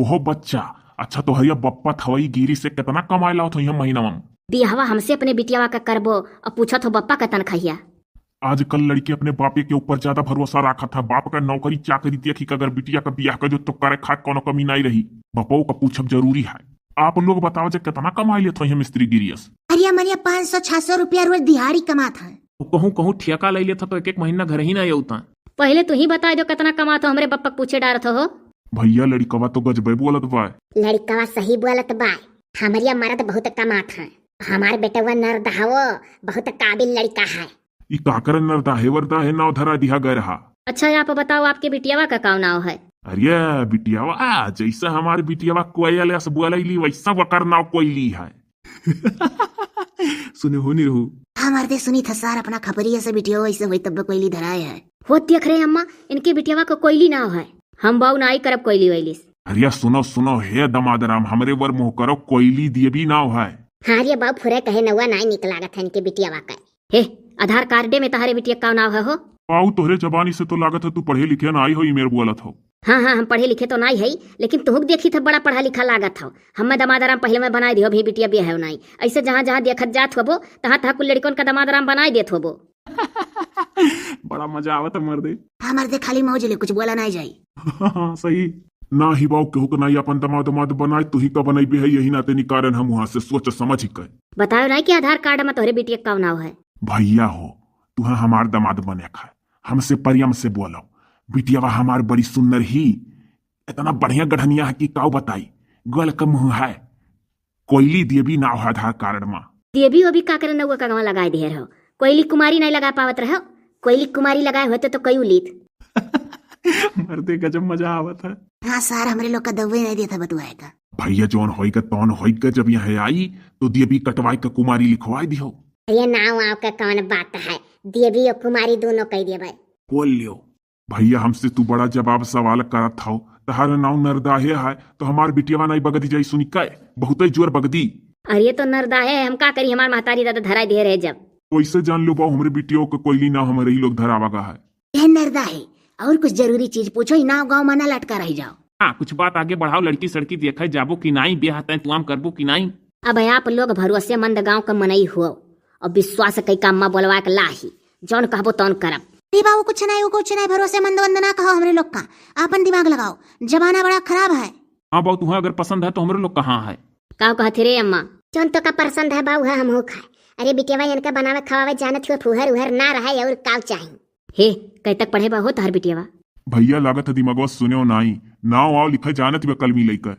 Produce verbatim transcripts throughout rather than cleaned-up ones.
ओहो बच्चा, अच्छा तोहरिया बप्पा थवई गिरी से केतना कमाए लावत होइहैं महीना में? बियाहवा हमसे अपने बिटियावा का करबो, अब पूछत हो बप्पा का तनखहिया। आजकल लड़की अपने बापे के ऊपर ज्यादा भरोसा राखत है। बाप का नौकरी चाकरी देखी के अगर बिटिया का बियाह कर जो तो करे खाए कोनो कमी नाई रही। बपो का पूछब जरूरी है। आप लोग बताओ जे केतना कमाई लेत होइहैं मिस्त्री गिरियस? अरे हमरिया पाँच सौ छह सौ रुपया रोज दिहाड़ी कमात है। तो कहूँ कहूँ ठेका ले लेत हो तो एक एक महीना घर ही ना अउता। पहले तू ही बताई दो केतना कमात हो, हमरे बप्पा के पूछे डारत हो। भैया लड़िकवा तो गजबे बोलत बा। लड़िकवा सही बोलत बा, हमरिया मरद बहुत कमात है। हमार बेटवा नरदहवो बहुत काबिल लड़िका है। ई काकर नरदाहे वरदाहे नाव धरा दिहा गए रहा। अच्छा आप बताओ आपके बिटियावा का काव नाव है? अरे बिटियावा, जैसा हमार बिटियावा कोयल अस बोलैली वैसा वकर नाव कोयली है। सुने हो नहीं रहू। हाँ मर्दे सुनी था सार अपना खपरिया से बिटियावा वैसे हुई तब कोयली धराए है। हो देख रहे अम्मा, इनके बिटियावा का कोयली नाव है। हम बाऊ नाई करब कोयली वैलिस। अरे सुनो सुनो हे दमाद राम, हमरे वर मुँह करो, कोयली देवी नाव है। हाँ रे बाऊ फुरे कहे नौवा नाई निक लागत है इनके बिटियावा का। हे, आधार कार्डे में तहरे बिटिया का नाव है हो? बाऊ तोहरे जबानी से तो लागत है तू पढ़े लिखे नाई हो, ई मेर बोलत हो। हाँ हाँ हम पढ़े लिखे तो नाई है, लेकिन तुहुक देखी था बड़ा पढ़ा लिखा लागत हो। हमें दमाद राम पहले में बनाए दियो भी बिटिया बिया है नाई। ऐसे जहाँ जहाँ देखत जात होबो तहाँ तहाँ कुल लड़िकन का दमाद राम बनाए देत होबो। बड़ा मजा आवत है मर्दे। हाँ मर्दे खाली मौज ले, कुछ बोला नाई जाई। हाँ सही। ना ही बाऊ केहू के नाई अपन दमाद दमाद बनाए, तू ही का बनैबे है, यही नाते निकारन हम वहाँ से सोच समझ ही कर। बताओ नाई कि आधार कार्ड में तोहरे बिटिया का नाव है? भैया हो, तुहा हमार दमाद बने खाए, हमसे परियम से बोलो। बिटियावा हमार बड़ी सुंदर ही, इतना बढ़िया गढ़निया है कि काऊ बताई। गल का मुँह है, कोयली देवी नाव है आधार कार्ड मा। देवी ओवी का करे नौवा कगवा लगाए दिहे रहो, कोयली कुमारी नहीं लगा पावत रहो। कोयली कुमारी लगाए होते तो कई उलीत। मर्दे गजब मजा आवत है। हाँ सार हमरे लोग का दउवे नहीं देता बतुआए का। भैया जौन होई का तौन होई का, जब यहाँ आई तो देवी कटवाई का कुमारी लिखवाई दिहो। अरे नाव आव का कौन बात है, देवी और कुमारी दोनों कह देबे। बोल लियो। भैया हमसे तू बड़ा जवाब सवाल करत हो, तहार नाव नरदाहे है तो हमार बिटियावा नहीं बगदी जाई सुनी कै, बहुते जोर बगदी। अरे तो नरदाहे है, हम का करी, हमार महतारी दादा धराई दे रहे जब। वैसे जान लो बाऊ हमरे बिटियों के कोयली नाव हमारे ही लोग धरावा गा है। ए नरदाहे, और कुछ जरूरी चीज पूछो, ई नाव गाँव में ना लटका रह जाओ। हाँ कुछ बात आगे बढ़ाओ, लड़की सड़की देखे जाबो कि नाई, ब्याह तय तुआम करबो कि नाई। अब आप लोग भरोसेमंद गाँव का मनई हो और विश्वास कई का अम्मा बोलवा के लाही, जौन कहबो तौन करब। अरे बाबू कुछ नहीं, वो कुछ नहीं, भरोसेमंद वंद ना कहो हमरे लोग का, आपन दिमाग लगाओ, जमाना बड़ा खराब है। हाँ बाऊ तुहा अगर पसंद है तो हमरे लोग कहाँ है? का कहत रे अम्मा? जौन तो का पसंद है बाऊ है हमहू खाए। अरे बिटियावा इनका बनावे खवावे जानत हुए फुहर उहर ना रहे और काव चाही। हे, कै तक पढ़े बा हो तहार बिटियावा? भैया लागत है दिमागवा सुने हो नाई, नाव आव लिखे जानत बा कलमी लइका।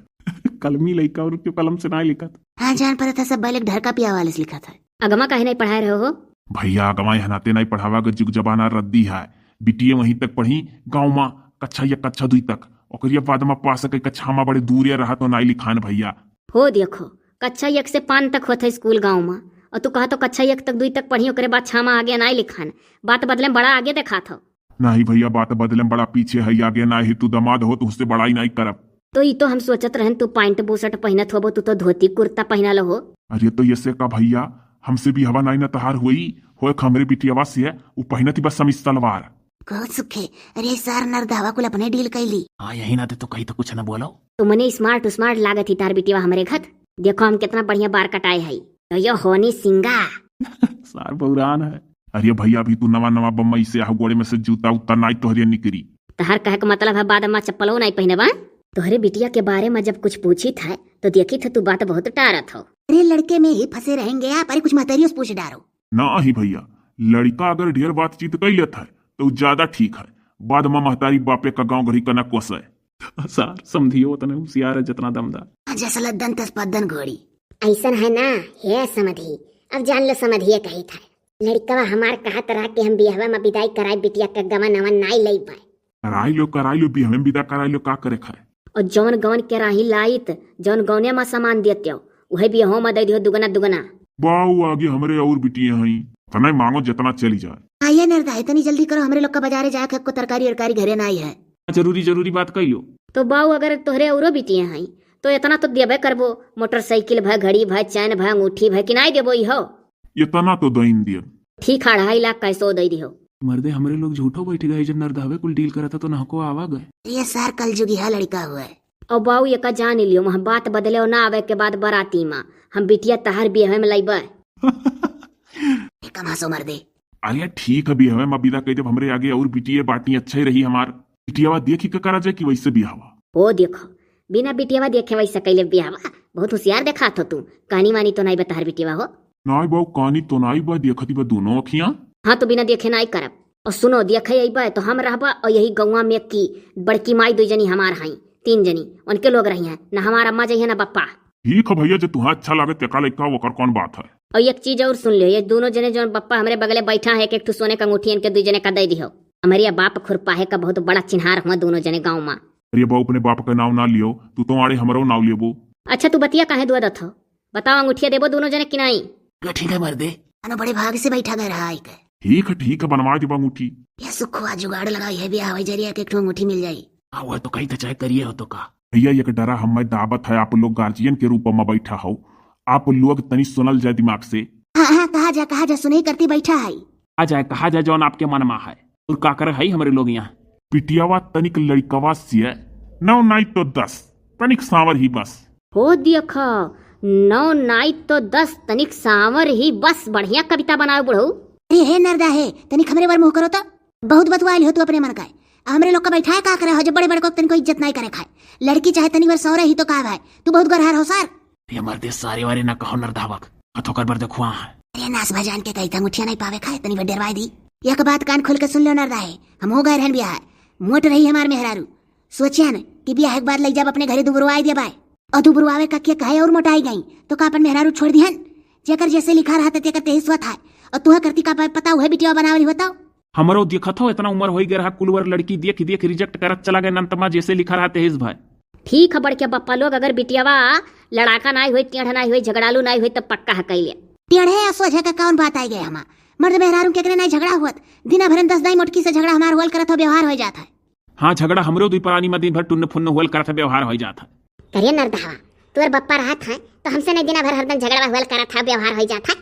कलमी लइका और क्यों कलम से नाई लिखत? हाँ जान पड़त है सब बैलेक ढरका पिया वाले से लिखत है। अगमा काहे नहीं पढ़ाए रहो हो? भैया अगमा यह नाते नहीं पढ़ावा, अगर जुग जमाना रद्दी है। बिटिया वहीं तक पढ़ी गाँव मा, कक्षा एक कक्षा दुई तक, ओकरिया बाद मा पास के कक्षा मा बड़े दूरिया रहा तो नाई लिखान भैया। हो देखो, कक्षा एक से पाँच तक होत है स्कूल गाँव मा, और तू कहा तो कक्षा एक तक दुई तक पढ़ी, ओकरे बाद छामा आगे नाई लिखान। बात बदले में बड़ा आगे देखात हो। नहीं भैया, बात बदले में बड़ा पीछे है, आगे नाई है, तू दमाद हो, तुझसे बड़ाई नाई करब। तो ई तो हम सोचत रहन तू पैंट बुशर्ट पहनत होबो, तू तो धोती कुर्ता पहनल हो। अरे तो ये से का भैया, हमसे भी हवा नाई ना तहार होई, होए हमरे बिटियावा से, उ पहनत ही बस समीज सलवार। कहो सुखे, अरे सार नरदहवा कुल अपने डील कैली। हाँ, यही नाते तो कही तो कुछ न बोलो। तुमने स्मार्ट स्मार्ट लागत ही तार बिटियावा हमरे घत। देखो हम कितना बढ़िया बार कटाए हई। तो यो होनी सिंगा। सार बौरान है। अरे भैया, अभी तू नवा नवा बम्बई से आहो, गोड़े में से जूता उता नाई तोहरे निकरी। तहर कहे के मतलब है बाद में चप्पलो नाई पहनबा? तोहरे बिटिया के बारे में जब कुछ पूछी था तो देखी था तू बात बहुत टारत हो। अरे लड़के में ही फंसे रहेंगे आप, अरे कुछ महतारियों से पूछ डारो। ना ही भैया, लड़का अगर ढेर बातचीत कर लेता है तो ज्यादा ठीक है, बाद में महतारी बापे का गाँव घरी कना कोस है। सार, समधियो उतने होशियार है जितना दमदार। जसला दंत स्पंदन घोड़ी। ऐसन है ना, हे समधी, अब जान लो समधिये कही था। लड़कवा हमार कहत रहा कि हम बियाहवा में विदाई कराई, बिटिया के गवन अवन नाई लई पाए। कराई लो, कराई लो, बियाह में विदा कराई लो, का करे खाए। और जौन गवन के राही लाइत, जौन गौने में सामान देत्यो, उहे बियाहो में दे दियो दुगना दुगना। बाऊ आगे हमरे और बिटिया हई, तने मांगो जितना चली जाए। आइए नरदा, इतनी जल्दी करो, हमरे लोग का बाजारे जाए के को तरकारी उरकारी घरे नाई है। जरूरी जरूरी बात कह लो। तो बाऊ अगर तोहरे औरो बिटिया हई तो इतना तो देबे करबो, मोटरसाइकिल भय, घड़ी भय, चैन भय, अंगूठी भय, किनाई देबो इहो। इतना तो दइन दियब। ठीक है, अढ़ाई लाख कैसो दे दिहो। मर्दे हमरे लोग झूठो बैठ गए, जब नरदहवे कुल डील करता तो नहको आवा गए। ये सार कल जुगिहा लड़का हुआ है। और बाऊ एका जान लियो, वहाँ बात बदले और ना आवे के बाद बराती मा हम बिटिया तहार बियाह में लइबे। कम हंसो मर्दे। अरे ठीक है, बियाह में बिदा कह देब, हमरे आगे और बिटिया बाटी अच्छा ही रही हमार। बिटियावा देखी का करा जाए कि वैसे बियाहवा। हो देखो, बिना बिटियावा देखे वैसे कैले बियाहवा। बहुत होशियार देखात हो तू। कहानी मानी तो नहीं बतहर बिटियावा हो। नाई बाऊ, कहानी तो नाई बा, देखती बा दोनों अखियां। हाँ तो बिना देखे नाई करब। और सुनो, देखे अइबे तो हम रहबा और यही गौवा में की बड़की माई दुई जनी हमार हई, तीन जनी उनके लोग रही हैं, ना हमार अम्मा जइहे ना बप्पा। ठीक है भैया, जे तुहा अच्छा लागे तेका लइका ओकर कौन बात है। और एक चीज और सुन लियो, ये दोनों जने जौन बप्पा हमरे बगले बैठा है, एक एक ठो सोने का अंगूठी इनके दुई जने का दे दिहो। हमरे बाप खुरपाहे का बहुत बड़ा चिन्हार हुआ दोनों जने गाँव मा। अरे बाऊ, अपने बाप का नाव ना लियो, तू तो आड़े हमरो नाव लेबो। अच्छा तू बतिया काहे दुआ दत हो? बताओ, अंगूठिया देबो दोनों जने कि नाई? ठीक है मर्दे, अनो बड़े भाग से बैठा गए रहा है के। ठीक है, ठीक है, बनवा देबा अंगूठी। या सुखवा जुगाड़ लगाई है, बियाह हो जरिया के एक ठो अंगूठी मिल जाई। हाँ, वह तो कही तो चाहे करिए हो तो का। भैया, एक डरा हमें दावत है, आप लोग गार्जियन के रूप में बैठा हो, आप लोग तनी सुनल जाए दिमाग से। हाँ, हाँ, कहा जा, कहा जा, सुनही करती बैठा है। आ जाए, कहा जाए, जौन आपके मन मा है। और का करे है हमरे लोग यहाँ? पिटियावा तनिक लड़िकवा से, नौ नाई तो दस, तनिक सांवर ही बस। हो देखा, नौ नाई तो दस, तनिक सांवर ही बस। बढ़िया कविता बनाओ बुढ़ऊ। अरे हे नरदा हे, तनिक हमरे बर मुँह करो तो। बहुत बतुआइल हो तू अपने मन का। आ हमरे लोग का बैठाए का करे हो, जब बड़े बड़े को तनिको इज्जत नाई करे खाए। लड़की चाहे तनी बार सौरे ही तो का भाई, तू बहुत गरहर हो सार। ये मर्दे सारे वारे ना कहो नरदावक, हथो कर बर देखुआ है। अरे नास भजान के कही था मुठिया नहीं पावे खाए, तनी बार डरवाई दी। एक बात कान खोल के सुन लो नरदा है, हम हो गए रहन बियाह, मोट रही हमार मेहरारू। सोचिया न कि बियाह के बाद लई जाब अपने घरे दुबरुआई दिया बाय। और दुबरुआवे का के कहे और मोटाई गई, तो का अपन मेहरारू छोड़ दिहन? जेकर जैसे लिखा रहत तेकर तेहिस होत है। और तुहा करती का प-, पता उहे बिटिया बनावल होता। हमरो देखत हो, इतना उम्र होई गए रहा, कुलवर लड़की देख देख reject करत चला गए नंतमा, जैसे लिखा रहा तेहिस भाई। ठीक है बड़के बप्पा लोग, अगर बिटियावा लड़ाका नाई होई, टेढ़ नाई होई, झगड़ालू नाई होई, तब पक्का है कैले। टेढ़े या सोझे का कौन बात आई गए हमा? मर्द मेहरारू के एकरे नाई झगड़ा हुअत, दिना भर में दस दाई मोटकी से झगड़ा हमार होल करत हो, व्यवहार हो जात है। हाँ, झगड़ा हमरो दुई परानी में दिन भर टुन्न फुन्न होल करत है, व्यवहार हो जात है। करिए नरदहवा, तोर बप्पा रहत है तो हमसे नहीं दिना भर हरदम झगड़ा होल करत है, व्यवहार हो जात है।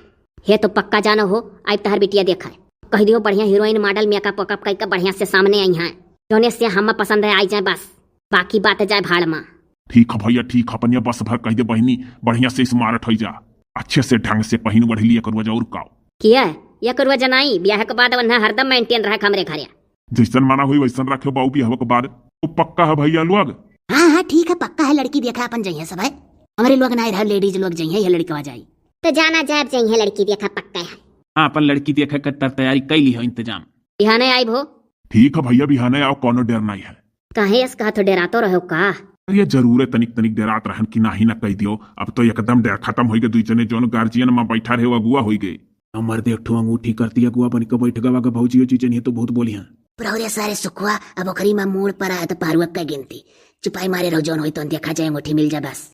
हे तो पक्का जानो हो, आई तहर बिटिया देखा है, कह दियो बढ़िया हीरोइन मॉडल मेकअप वेकअप करके बढ़िया से सामने आई है, जौने से हम पसंद है आई जाए बस, बाकी बात जाए भाड़ मा। ठीक है भैया, ठीक है, अपन ये बस भर कह दे बहिनी, बढ़िया से स्मार्ट हो जा, अच्छे से ढंग से पहिन ओढ़ लिए करुआ जा और काओ। किया, ये करुआ जनाई, ब्याह के बाद वन्हा हरदम maintain रहे हमरे घरे। जैसन माना हुई वैसन रखे बाऊ बियाह के बाद। तो पक्का है भैया लोग? हाँ, हाँ, ठीक है, पक्का है, लड़की देखा अपन जइहे सब है। हमरे लोग नाई रहे, ladies लोग जइहे, ये लड़कवा जाई। तो जाना जाब जइहे लड़की देखा, पक्का है। हाँ, अपन लड़की देखे के तर तैयारी कैली हो इंतजाम। बिहाने आइब हो। ठीक है भैया, बिहाने आओ, कौनो डर नहीं है। काहे यस कहा तो डेरातो रहो का? अरे जरूर है, तनिक तनिक डेरात रहन कि नाही ना कह दियो। अब तो एकदम डर खत्म होई गए, दुई जने जौन गार्जियन में बैठा रहे, वो अगुआ होई गए। हमर देख ठो अंगूठी करती अगुआ बन के बैठ गवा के भौजी, ओ जीजन, ये तो बहुत बोली हैं। प्रहरे सारे सुखुआ, अब ओकरी में मूड़ पर आए तो पारुआ का गिनती। चुपाई मारे रहो, जौन होई तो देखा जाए, अंगूठी मिल जा बस।